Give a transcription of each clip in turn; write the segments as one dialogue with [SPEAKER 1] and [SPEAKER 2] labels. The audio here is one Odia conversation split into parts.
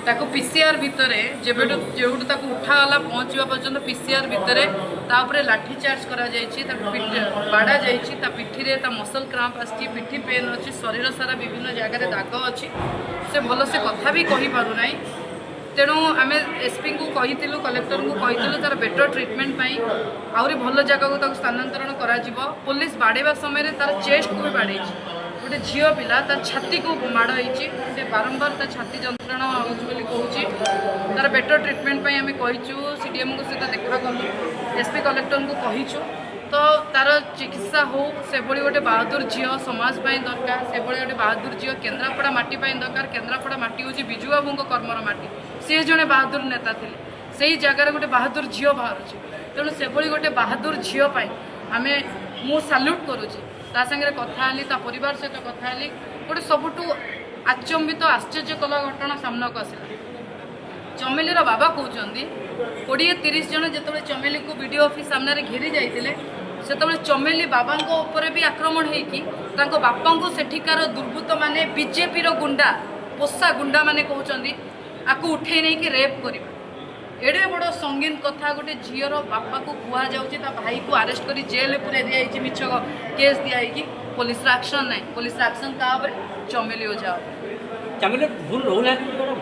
[SPEAKER 1] ତାକୁ ପିସିଆର ଭିତରେ ଯେବେଠୁ ଯେଉଁଠୁ ତାକୁ ଉଠାଗଲା ପହଞ୍ଚିବା ପର୍ଯ୍ୟନ୍ତ ପିସିଆର ଭିତରେ ତା ଉପରେ ଲାଠି ଚାର୍ଜ କରାଯାଇଛି, ତାକୁ ବାଡ଼ା ଯାଇଛି। ତା ପିଠିରେ ତା ମସଲ କ୍ରାମ୍ପ ଆସିଛି, ପିଠି ପେନ୍ ଅଛି, ଶରୀର ସାରା ବିଭିନ୍ନ ଜାଗାରେ ଦାଗ ଅଛି। ସେ ଭଲସେ କଥା ବି କହିପାରୁନାହିଁ। ତେଣୁ ଆମେ ଏସ୍ପିଙ୍କୁ କହିଥିଲୁ, କଲେକ୍ଟରଙ୍କୁ କହିଥିଲୁ, ତାର ବେଟର ଟ୍ରିଟମେଣ୍ଟ ପାଇଁ ଆହୁରି ଭଲ ଜାଗାକୁ ତାକୁ ସ୍ଥାନାନ୍ତରଣ କରାଯିବ। ପୋଲିସ ବାଡ଼େଇବା ସମୟରେ ତାର ଚେଷ୍ଟକୁ ବି ବାଡ଼େଇଛି। ଗୋଟେ ଝିଅ ପିଲା, ତା ଛାତିକୁ ମାଡ଼ ହେଇଛି। ସେ ବାରମ୍ବାର ତା ଛାତି ଯନ୍ତ୍ରଣା ହେଉଛି ବୋଲି କହୁଛି। ତାର ବେଟର ଟ୍ରିଟମେଣ୍ଟ ପାଇଁ ଆମେ କହିଛୁ, ସିଡିଏମ୍ଙ୍କ ସହିତ ଦେଖା କଲୁ, ଏସ୍ପି କଲେକ୍ଟରଙ୍କୁ କହିଛୁ। ତ ତାର ଚିକିତ୍ସା ହଉ। ସେଭଳି ଗୋଟେ ବାହାଦୁର ଝିଅ ସମାଜ ପାଇଁ ଦରକାର। ସେଭଳି ଗୋଟେ ବାହାଦୁର ଝିଅ କେନ୍ଦ୍ରାପଡ଼ା ମାଟି ପାଇଁ ଦରକାର। କେନ୍ଦ୍ରାପଡ଼ା ମାଟି ହେଉଛି ବିଜୁ ବାବୁଙ୍କ କର୍ମର ମାଟି। ସିଏ ଜଣେ ବାହାଦୁର ନେତା ଥିଲେ। ସେଇ ଜାଗାରେ ଗୋଟେ ବାହାଦୁର ଝିଅ ବାହାରୁଛି। ତେଣୁ ସେଭଳି ଗୋଟେ ବାହାଦୁର ଝିଅ ପାଇଁ ମୁଁ ସାଲ୍ୟୁଟ୍ କରୁଛି। ତା ସାଙ୍ଗରେ କଥା ହେଲି, ତା ପରିବାର ସହିତ କଥା ହେଲି। ଗୋଟେ ସବୁଠୁ ଆଚମ୍ବିତ, ଆଶ୍ଚର୍ଯ୍ୟ କଲା ଘଟଣା ସାମ୍ନାକୁ ଆସିଲା। ଚମେଲିର ବାବା କହୁଛନ୍ତି, 20-30 ଜଣ ଯେତେବେଳେ ଚମେଲିକୁ ବିଡ଼ିଓ ଅଫିସ୍ ସାମ୍ନାରେ ଘେରି ଯାଇଥିଲେ, ସେତେବେଳେ ଚମେଲି ବାବାଙ୍କ ଉପରେ ବି ଆକ୍ରମଣ ହେଇକି ତାଙ୍କ ବାପାଙ୍କୁ ସେଠିକାର ଦୁର୍ବୃତ୍ତମାନେ, ବିଜେପିର ଗୁଣ୍ଡା, ପୋଷା ଗୁଣ୍ଡାମାନେ କହୁଛନ୍ତି ଆକୁ ଉଠେଇ ନେଇକି ରେପ୍ କରିବା। ଏଡ଼େ ବଡ଼ ସଙ୍ଗୀନ କଥା ଗୋଟେ ଝିଅର ବାପାକୁ କୁହାଯାଉଛି। ତା ଭାଇକୁ ଆରେଷ୍ଟ କରି ଜେଲରେ ପୁରାଇ ଦିଆଯାଇଛି, ମିଛ କେସ୍ ଦିଆହେଇକି। ପୋଲିସର ଆକ୍ସନ୍ ନାହିଁ। ପୋଲିସର ଆକ୍ସନ୍ କାହା ଉପରେ? ଚମେଲି ଓଝା ଉପରେ।
[SPEAKER 2] ଚାମିଲି ଭୁଲ ରହୁନାହାନ୍ତି ମ୍ୟାଡ଼ାମ?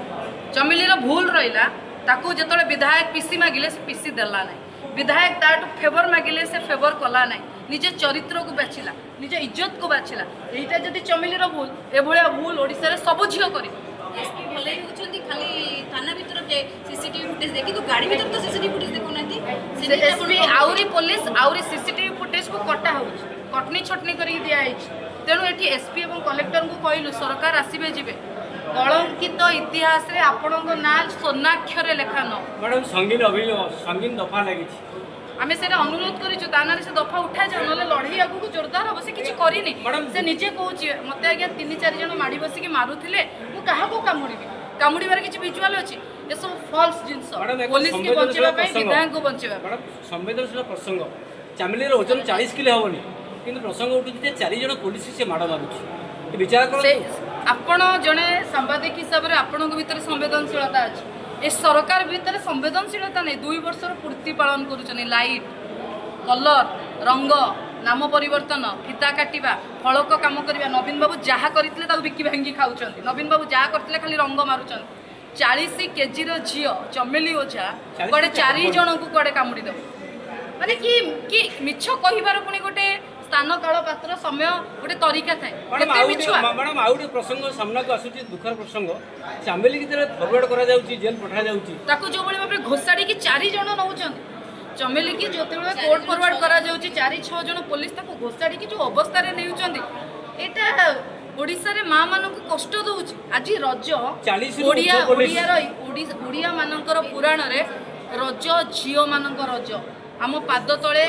[SPEAKER 1] ଚମିଲିର ଭୁଲ ରହିଲା। ତାକୁ ଯେତେବେଳେ ବିଧାୟକ ପିସି ମାଗିଲେ, ସେ ପିସି ଦେଲା ନାହିଁ। ବିଧାୟକ ତାଠୁ ଫେଭର ମାଗିଲେ, ସେ ଫେଭର କଲା ନାହିଁ। ନିଜ ଚରିତ୍ରକୁ ବାଛିଲା, ନିଜ ଇଜ୍ଜତକୁ ବାଛିଲା। ଏଇଟା ଯଦି ଚମିଲିର ଭୁଲ, ଏଭଳିଆ ଭୁଲ ଓଡ଼ିଶାରେ ସବୁ ଝିଅ କରିବେ।
[SPEAKER 3] ଏସପି ଭଲ ହେଉଛନ୍ତି, ଖାଲି ଥାନା ଭିତରେ ସିସିଟିଭି ଫୁଟେଜ ଦେଖି, କିନ୍ତୁ ଗାଡ଼ି ଭିତରେ ତ ସିସିଟିଭି ଫୁଟେଜ ଦେଖୁନାହାନ୍ତି।
[SPEAKER 1] ସେ ଏସପି, ଆହୁରି ପୋଲିସ, ଆହୁରି ସିସିଟିଭି ଫୁଟେଜକୁ କଟା ହେଉଛି, କଟନି ଛଟନି କରିକି ଦିଆହେଇଛି। ତେଣୁ ଏଠି ଏସପି ଏବଂ କଲେକ୍ଟରଙ୍କୁ କହିଲୁ, ସରକାର ଆସିବେ ଯିବେ, କଳଙ୍କିତ ଇତିହାସରେ ଆପଣଙ୍କ ନାଁ ସ୍ୱର୍ଣ୍ଣାକ୍ଷରେ ଲେଖା ନ
[SPEAKER 2] ମ୍ୟାଡ଼ାମ, ସଙ୍ଗୀନ ଅଭିଯୋଗ, ସଙ୍ଗୀନ ଦଫା ଲାଗିଛି।
[SPEAKER 1] ଆମେ ସେଇଟା ଅନୁରୋଧ କରିଛୁ, ତା ନାଁରେ ସେ ଦଫା ଉଠାଯାଉ, ନହେଲେ ଲଢ଼େଇ ଆଗକୁ ଜୋରଦାର ହବ। ସେ କିଛି କରିନି। ସେ ନିଜେ କହୁଛି, ମତେ ଆଜ୍ଞା ତିନି ଚାରି ଜଣ ମାଡ଼ି ବସିକି ମାରୁଥିଲେ, ମୁଁ କାହାକୁ କାମୁଡ଼ିବି? କାମୁଡ଼ିବାର କିଛି ଭିଜୁଆଲ ଅଛି? ଏସବୁ ଫଲ୍ସ ଜିନିଷ।
[SPEAKER 2] ମ୍ୟାଡ଼ାମ, ଏକ
[SPEAKER 1] ପୋଲିସକି
[SPEAKER 2] ସମ୍ବେଦନଶୀଳ
[SPEAKER 1] ବଞ୍ଚେଇବା ପାଇଁ,
[SPEAKER 2] ପ୍ରସଙ୍ଗ।
[SPEAKER 1] ବିଧାୟକଙ୍କୁ ବଞ୍ଚେଇବା ପାଇଁ।
[SPEAKER 2] ମ୍ୟାଡ଼ାମ, ସମ୍ବେଦନଶୀଳ ପ୍ରସଙ୍ଗ। ଚାମିଲିର ଓଜନ 40 କିଲୋ ହେବନି, କିନ୍ତୁ ପ୍ରସଙ୍ଗ ଉଠୁଛି ଯେ ଚାରି ଜଣ ପୋଲିସ ସେ ମାଡ଼ ମାରୁଛି। ଏ ବିଚାର
[SPEAKER 1] ସେ
[SPEAKER 2] କରନ୍ତୁ।
[SPEAKER 1] ଆପଣ ଜଣେ ସାମ୍ବାଦିକ ହିସାବରେ ଆପଣଙ୍କ ଭିତରେ ସମ୍ବେଦନଶୀଳତା ଅଛି। ଏ ସରକାର ଭିତରେ ସମ୍ବେଦନଶୀଳତା ନାହିଁ। 2 ବର୍ଷର ପୂର୍ତ୍ତି ପାଳନ କରୁଛନ୍ତି। ଲାଇଟ୍, କଲର, ରଙ୍ଗ, ନାମ ପରିବର୍ତ୍ତନ, ଫିତା କାଟିବା, ଫଳକ କାମ କରିବା। ନବୀନ ବାବୁ ଯାହା କରିଥିଲେ ତାକୁ ବିକି ଭାଙ୍ଗି ଖାଉଛନ୍ତି। ନବୀନ ବାବୁ ଯାହା କରିଥିଲେ ଖାଲି ରଙ୍ଗ ମାରୁଛନ୍ତି। 40 କେଜିର ଝିଅ ଚମେଲି ଓଝା
[SPEAKER 2] 40
[SPEAKER 1] କୁଆଡ଼େ
[SPEAKER 2] କେଜି
[SPEAKER 1] ଚାରି
[SPEAKER 2] ହବନି।
[SPEAKER 1] ଜଣଙ୍କୁ କୁଆଡ଼େ କାମୁଡ଼ି ଦେବ? ମାନେ କି କି ମିଛ କହିବାର ପୁଣି ଗୋଟେ ସ୍ଥାନ, କାଳ, ପାତ୍ର, ସମୟ, ଗୋଟେ ତରିକା ଥାଏ।
[SPEAKER 2] ମ୍ୟାଡ଼ାମ,
[SPEAKER 1] କେତେ
[SPEAKER 2] ଆଉ ଗୋଟେ
[SPEAKER 1] ମିଛୁଆ!
[SPEAKER 2] ମ୍ୟାଡ଼ାମ, ଆଉ ଗୋଟେ ପ୍ରସଙ୍ଗ ସାମ୍ନାକୁ ଆସୁଛି, ଦୁଃଖର ପ୍ରସଙ୍ଗ। ଚାମିଲିକି ଯେତେବେଳେ ଫରୱାର୍ଡ କରାଯାଉଛି, ଜେଲ୍ ପଠାଯାଉଛି,
[SPEAKER 1] ତାକୁ ଯୋଉଭଳି ଭାବରେ ଘୋଷାଡ଼ିକି ଚାରି ଜଣ ନେଉଛନ୍ତି, ଚମେଲିକି ଯେତେବେଳେ କୋର୍ଟ ଫରୱାର୍ଡ କରାଯାଉଛି, ଚାରି ଛଅ ଜଣ ପୋଲିସ ତାକୁ ଘୋଷାଡ଼ିକି ଯୋଉ ଅବସ୍ଥାରେ ନେଉଛନ୍ତି, ଏଇଟା ଓଡ଼ିଶାରେ ମା ମାନଙ୍କୁ କଷ୍ଟ ଦଉଛି। ଆଜି ରଜ।
[SPEAKER 2] 40ରୁ
[SPEAKER 1] ଓଡ଼ିଆ
[SPEAKER 2] ଉର୍ଦ୍ଧ୍ୱ ପୋଲିସ।
[SPEAKER 1] ଓଡ଼ିଆର ଓଡ଼ିଆ ମାନଙ୍କର ପୁରାଣରେ ରଜ ଝିଅ ମାନଙ୍କ ରଜ। ଆମ ପାଦ ତଳେ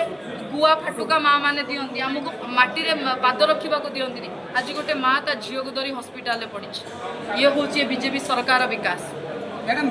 [SPEAKER 1] ଗୁଆ ଫାଟୁକା ମା ମାନେ ଦିଅନ୍ତି, ଆମକୁ ମାଟିରେ ପାଦ ରଖିବାକୁ ଦିଅନ୍ତିନି। ଆଜି ଗୋଟେ ମା ତା ଝିଅକୁ ଧରି ହସ୍ପିଟାଲରେ ପଡ଼ିଛି। ଇଏ ହେଉଛି ବିଜେପି ସରକାର ବିକାଶ।
[SPEAKER 4] ମ୍ୟାଡ଼ାମ।